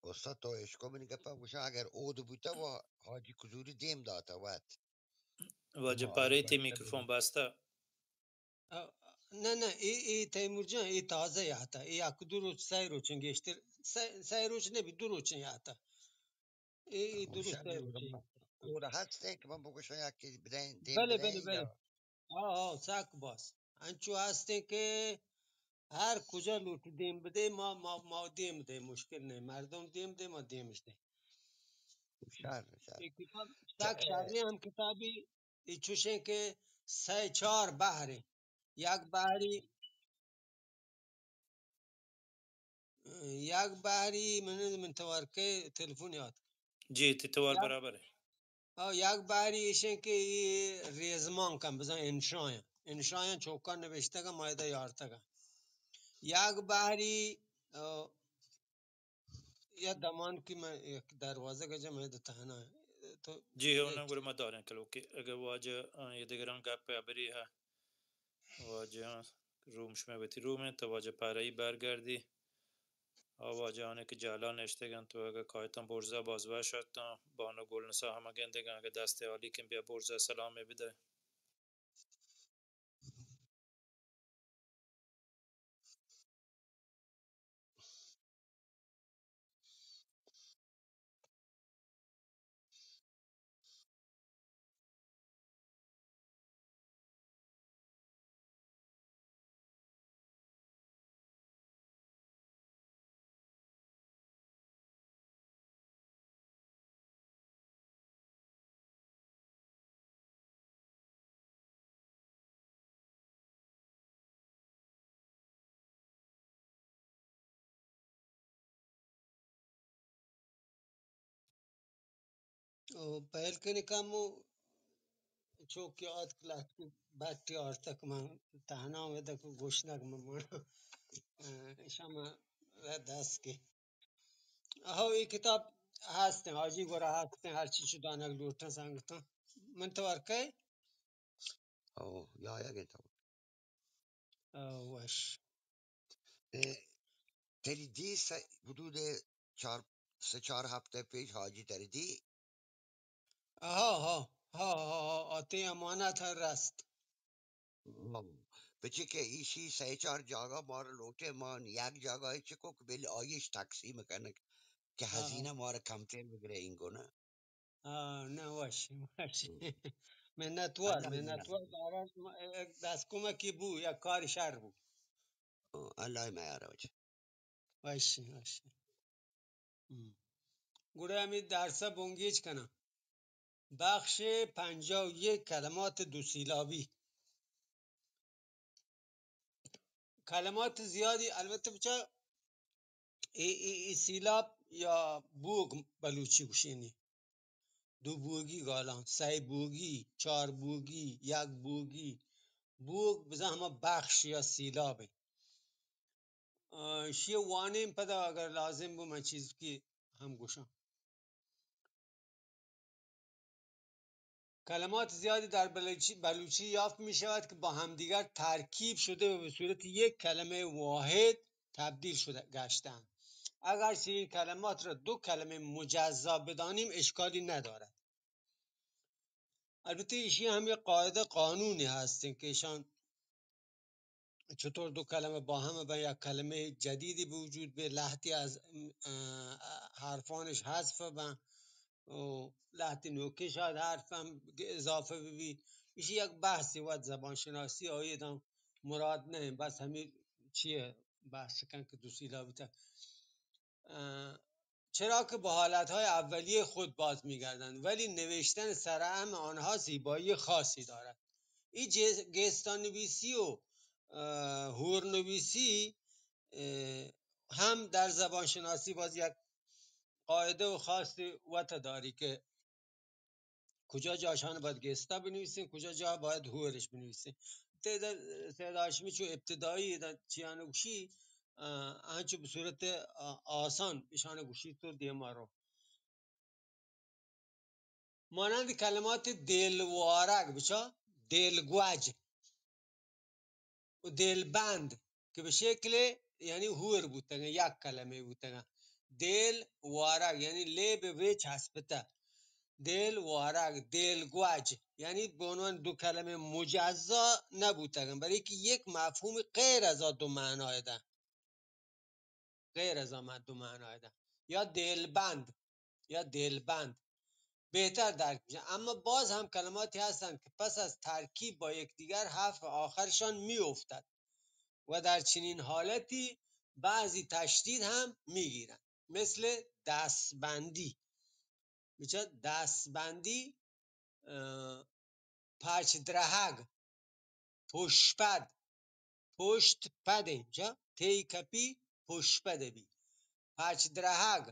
استاد تو اشکو منی گپا گوشاں، اگر اود بوتہ و حاجی کزوری دیم داتہ وت۔ واجہ پارے تی میکروفون بستہ۔ آ، نہ، نہ، اے، اے تیمور جان، اے تازہ یاتا، اے یک دو روچ، سئے روچن گیشتر، سئے، سئے روچ نہ بی، دو روچن یاتا۔ اے، اے درست ہے۔ اور ہست ہے کہ من بگوشاں یا کہ بدائیں دیم بلے، بلے، بدائیں بلے۔ یا ہاں، ہاں، سک باز۔ انچو ہست ہے کہ ہر کجا لوٹ دیم بدے، ما، ما، ما دیم دے، مشکل نہیں۔ مردم دیم دے، ما دیمش دے۔ شر، شر۔ اے کتاب سک شر ہے، ہم کتابی اے چوشیں کہ سئے چار بہرے، یک بہری، یک بہری من، من توار کے تلفون یات۔ جی، تی توار یک برابر ہے۔ او یک بہری ایشیں کہ اے ریزمان کن بزن انشایاں، انشایاں چوکان نوشتگا مایدہ یارتگا۔ یک بہری، او، یا دمان کی من یک دروازہ گجا من دو تہنا ہے۔ تو جی، ہو نا، گڑا ما داریں کلوکے۔ اگر واجہ، آ، یہ دگران گپ ہے، ابری ہے۔ واجہ روم شمئے وتی روم انت، واجہ پارئی برگردی۔ آ واجہ آنے کہ جہلا نشتگ انت، تو اگہ کایتاں برزا باز وش اتاں، بانو گلنسا ہمہ گندگاں، اگہ دست عالی کن بیا برزا سلامے بدئے۔ او پہل کنی کمو چوکی آتک لہتکی بٹی آرتک من تہنا آمدک گوشنگ من مانا۔ شما دست کے۔ ہو، اے کتاب ہستیں، حاجی گورا ہستیں، ہر چی چو دانگ لوٹاں سنگتاں۔ من توار کئے؟ او، یا، یا گے تو۔ او، وش۔ اے، تری دی سے حدود چار، سے چار ہفتہ پیش حاجی تری دی۔ ہا، ہا، ہا، ہا، ہا، آ تئی امانت ہر رست۔ ہا، پچے کہ ایشی سئے چار جاگہ مار لوٹے، مان یک جاگہ چکو کہ بل آئیش تقسیم کنگ کہ ہا، ہا۔ ہزینہ مار کمتر بگرے اینگو نا۔ ہا، نہ وش، وش۔ ہم۔ منتوار، اللہ منتوار۔ دارا دست کمکی بو، یک کار شر بو۔ ہا، اللہ میار وجہ۔ وش، وش۔ ہم۔ گڑا ہمے درس ء بنگیج کناں۔ بخش پنجاہ و یک، کلمات دو سیلابی۔ کلمات زیادی، البتہ بچا اے، اے، اے سیلاب یا بوگ بلوچی گوشینی۔ دو بوگی گالاں، سئے بوگی، چار بوگی، یک بوگی۔ بوگ بزاں ہما بخش یا سیلاب انت۔ آ، شی وانیں پدا اگر لازم بو من چیز کی ہم گوشاں۔ کلمات زیادی در بلوچی، بلوچی یافت می‌شود که با همدیگر ترکیب شده و به صورت یک کلمهٔ واحد تبدیل شده، گشته‌اند. اگر چنین کلمات را دو کلمهٔ مجزا بدانیم، اشکالی ندارد. البتہ ایشی ہم یک قاعدہ قانونے ہستیں کہ ایشان چطور دو کلمہ با ہم بہ یک کلمہ جدیدی بہ وجود بہ، لہتی از، اه، حرفانش حذف بہ و لہتی نوکیں شاید حرف ہم اضافہ بہ بی۔ ایشی یک بحثی وت زبان شناسی آئی داں مراد نہ، بس ہمیں چیئے بحث کن کہ دوسیلا بوتہ۔ اه، چرا که به حالت‌های اولیهٔ خود باز می‌گردند، ولی نوشتن سرهم آنها زیبایی خاصی دارد. این جه-، گستان‌نویسی و، اه، هورنویسی، اه، هم در زبان‌شناسی باز یک قاعده و خاص وت داری که کجا جا اشان باید گستا بنویسیں، کجا جا باید هورش بنویسیں. تعداد سید هاشمی چو ابتدایی ادا چیان گوشی، اه، انچو به صورت، اه، آسان اشان گوشی تو دیما رو. مانند کلمات دلوارگ، بچا دلگوج و دلبند که به شکل، یعنی هور بوتگن، یک کلمه بوتگن. دل وارگ، یعنی لے به وی چسبته. دل وارگ، دلگوج، یعنی به عنوان دو کلمه مجزا نبوتگن، برای که یک مفهوم غیر از آ دو معنای ده. غیر از آ دو معنای ده. یا دلبند، یا دلبند بهتر درک می‌شه. اما باز هم کلماتی هستند که پس از ترکیب با یکدیگر حرف آخرشان می‌افتد و در چنین حالتی بعضی تشدید هم می‌گیرند، مثل دستبندی. بچه دستبندی، اه، پچ درهگ، پشپد، پشت پدیں، چا؟ تی کپی پشپد بی. پچ درهگ،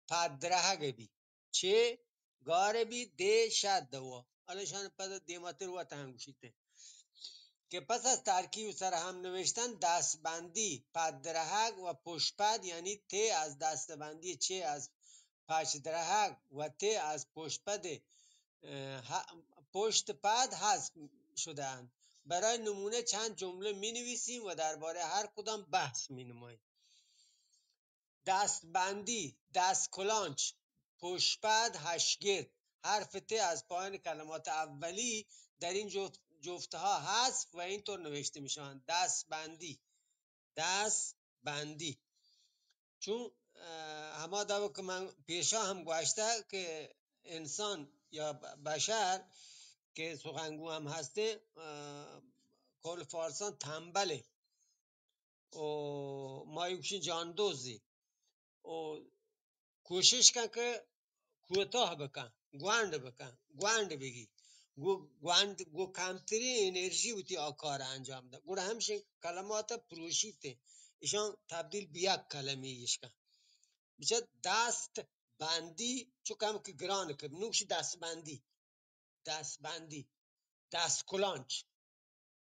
پد درهگ بی. چه گار بی، دے شد دوا. حالا شان پد دیماتر و تهن گوشیت که پس از ترکیب سر هم نوشتن دستبندی، پد درهگ و پشپد، یعنی ته از دستبندی، چه از پچ درهگ و ته از پشپد، اه، ه-، پشت پد حذف شده‌اند. برای نمونه چند جمله می‌نویسیم و دربارهٔ هر کدام بحث می‌نماییم. دستبندی، دستکلانچ، پشپد، هشگرد. حرف ت از پایان کلمات اولی در این جفت، جفت‌ها حذف و اینطور نوشته می‌شوند: دستبندی، دست بندی. چون، اه، هما دو که من پیشا هم گوشته که انسان یا ب-، بشر که سخنگو هم هسته، اه، قول فارسان تنبله و ما ایوکشین جاندوزی و کوشش کن که کوتاه بکن، گوانڈ بکن، گوانڈ بگی. گو گوانڈ، گو کمترین انرژی وتی آ کار انجام ده. گڑا همشین کلمات پروشیت، ایشان تبدیل به یک کلمه ایش کن. بچه دست بندی، چو کم که گران که، نوش دست بندی، دست بندی، دست کلانچ،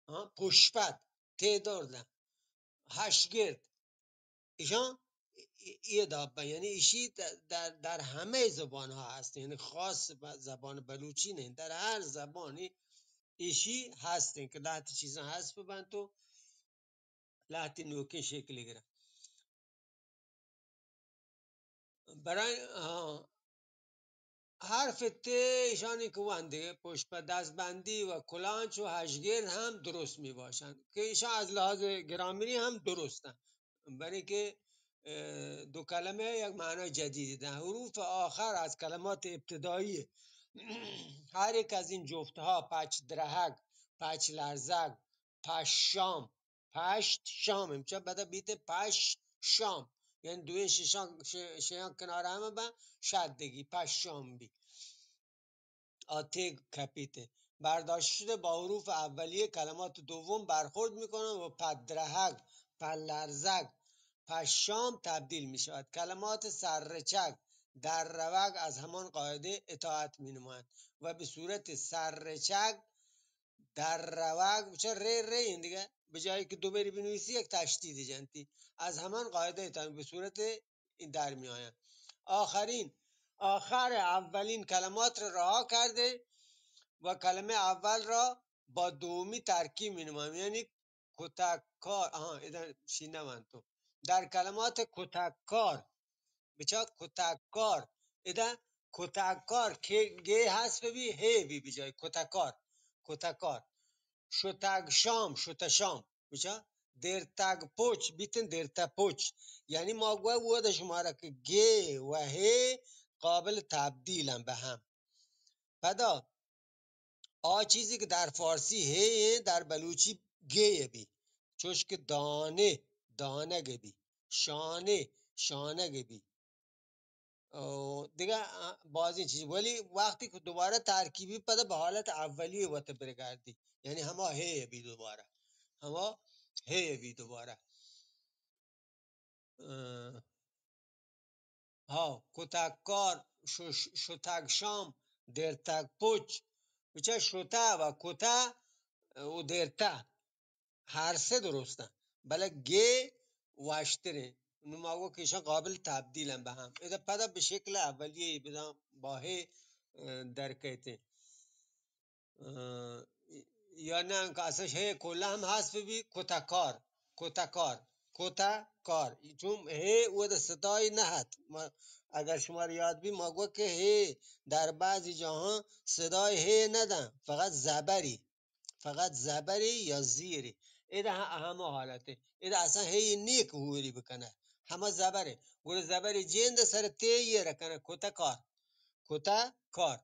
ها، پشپد، ته دردن، هشگرد، ایشان ای، ای دابا، یعنی ایشی در، در، در همهٔ زبان‌ها هست، یعنی خاص ب-، زبان بلوچی نه، در هر زبانی ایشی هستن که لهتی چیزان حذف ببن تو لهتی نوکین شکلی گرن. برای، ها، حرف ت ایشانی که وان دیگه پشت پا دستبندی و کلانچ و هشگرد هم درست می‌باشند که ایشان از لحاظ گرامری هم درستن، برای که، اه، دو کلمه یک معنای جدیدی دارن. حروف آخر از کلمات ابتدایی هر یک از این جفت‌ها، پچ درهگ، پچ لرزگ، پشام، پشت شام، امشب بدا بیت پش شام، یعنی دوئیں ششان، ش-، شیان کنار هم بن، شدگی، پش شام بی. آ تیگ کپیت. برداشته شده با حروف اولیه کلمات دوم برخورد می‌کنند و پدرهگ، پلرزگ، پشام تبدیل می‌شود. کلمات سررچگ، درروگ از همان قاعده اطاعت می‌نمایند و به صورت سررچگ در روگ، بچه ره ره این دیگه، به جایی که دو بری بنویسی یک تشدید جنتی، از همان قاعده تان به صورت این در می‌آیند. آخرین، آخر اولین کلمات را رها کرده و کلمهٔ اول را با دومی ترکیب می‌نمایم، یعنی کتککار، آها، ادا شینوان تو. در کلمات کتککار، بچا کتککار، ادا کتگکار، کہ گے حذف بی، ہے بی بجای کتکار، کتکار. شتگ شام، شتہ شام. بچا، درتگ پچ بیتن، درتہ پچ. یعنی ما گوه ودا شمارا کہ گے و ہے قابل تبدیلن به هم. پدا آ چیزی که در فارسی ہے، در بلوچی گے بی. چوش که دانه، دانگ بی. شانه، شانگ بی. او دیگه، اه، بازی چیز، ولی وقتی که دوباره ترکیبی پدا به حالت اولیه وت برگردی، یعنی هما ہے بی دوباره، هما ہے بی دوباره. اه، ها، کتگ کار، ش-، ش-، شتگ شام، درتگ پچ. بچه شته و کته و درته هر سه درستن، بله گه وشتره. نو ما گو که ایشان قابل تبدیلن به هم. ادا پدا به شکل اولیه بدان با هه، اه، درکیته. اه، یا نه انکه اصلاً هه کلا هم حذف بی، کتکار، کتکار، کتکار. چون هه و ده صدای نه هست. ما، اگر شما رو یاد بی، ما گو که هه در بعضی جاها صدای هه ندن، فقط زبری، فقط زبری یا زیری. ادا ه-، همه حالته. ادا اصلاً هی نیک هوری بکنه. همه زبره. گوره زبری جند سر تی یه رکنه. کتکار. کتکار.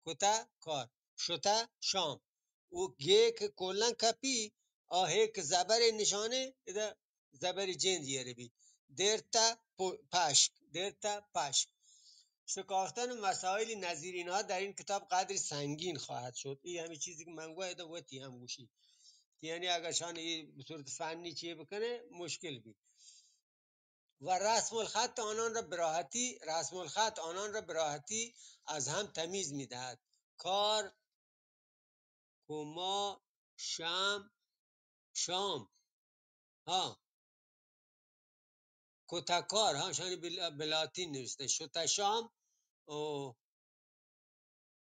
کتکار. شته شام. او گه که کلاً کپی، آ هی که زبر نشانه، ادا زبر جند یه بی. درته پ-، پشک. درته پشک. شکافتن مسائل نظیر اینها در این کتاب قدری سنگین خواهد شد. این همین چیزی که من گوه، ادا وتی هم گوشی. یعنی اگر شان ای به صورت فنی چی بکنه، مشکل بی. و رسم الخط آنان را به راحتی، رسم الخط آنان را به راحتی از هم تمیز می‌دهد. کار، کما، شم، شام. ها. کتکار، ها، شانی بل-، به لاتین نوشته. شتشام و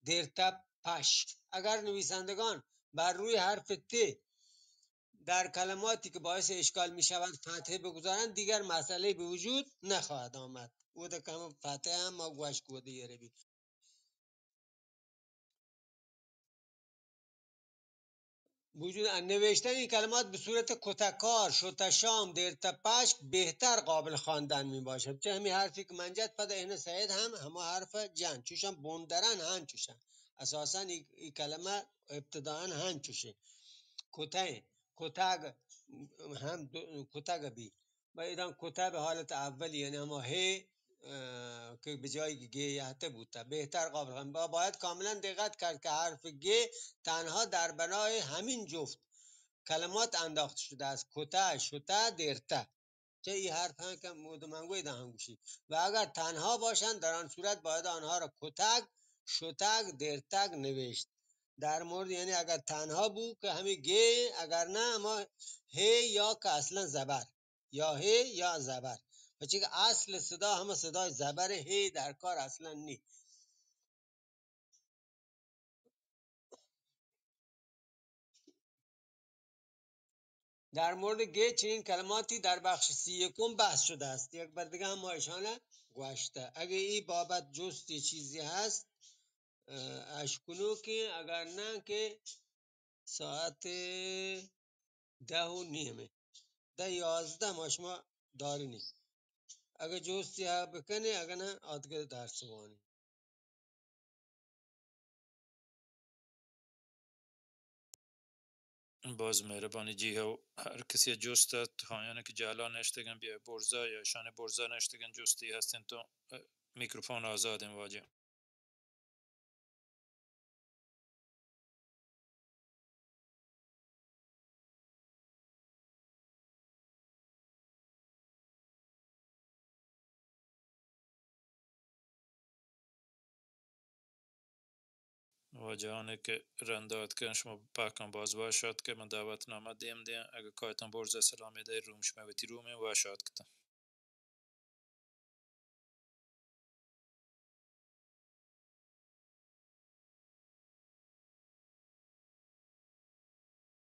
درتپ پشک. اگر نویسندگان بر روی حرف ت در کلماتی که باعث اشکال می‌شوند فتحه بگذارند، دیگر مسئله‌ای به وجود نخواهد آمد. او ده که همه فتحه هم ما گوش کوده یه ربی. وجود نوشتن این کلمات به صورت کتکار، شتشام، درتپشک بهتر قابل خواندن می‌باشد. چه همین حرفی که من جت، پد این سید هم همه حرف جن، چوشن بندرن هم چوشن. اساساً این، این کلمه ابتداعاً هم چوشن. کتین، کتگ، هم دو، کتگ بی. و ادان کتہ به حالت اولی، یعنی هما هی، اه، که به جای گه یهته بوته. بهتر قابل خواندن. با-، باید کاملاً دقت کرد که حرف گه تنها در بنای همین جفت کلمات انداخته شده است. کتہ، شتہ، درتہ. چه ای حرف هم که مود من گوی ده هم گوشی. و اگر تنها باشند، در آن صورت باید آنها را کتگ، شتگ، درتگ نوشت. در مورد، یعنی اگر تنها بو که همی گه، اگر نه، هما هی یا که اصلاً زبر. یا هی یا زبر. پچی که اصل صدا همه صدای زبر، هی در کار اصلاً نی. در مورد گه چنین کلماتی در بخش سی یکم بحث شده است. یک بار دیگه هم ما اشانه گوشته. اگه ای بابت جستی چیزی هست، اه، اشکنو که، اگر نه که ساعت ده و نیمه. ده یازده ما شما دارینی. اگه جستی ها بکنه، اگه نه، آدگه درس وانی. باز مهربانی جی هو. هر کسی جست ات، هایانی که جهلا نشتگن بیا برزا یا شان برزا نشتگن جستی هستن تو، اه، میکروفون آزادن واجه. واجهانی که رند آتکن، شما پاکان باز وش آتکن، من دعوت نامه دیم دیم، اگه کایتان برز سلامی ده روم شما وتی روم وش آتکتن.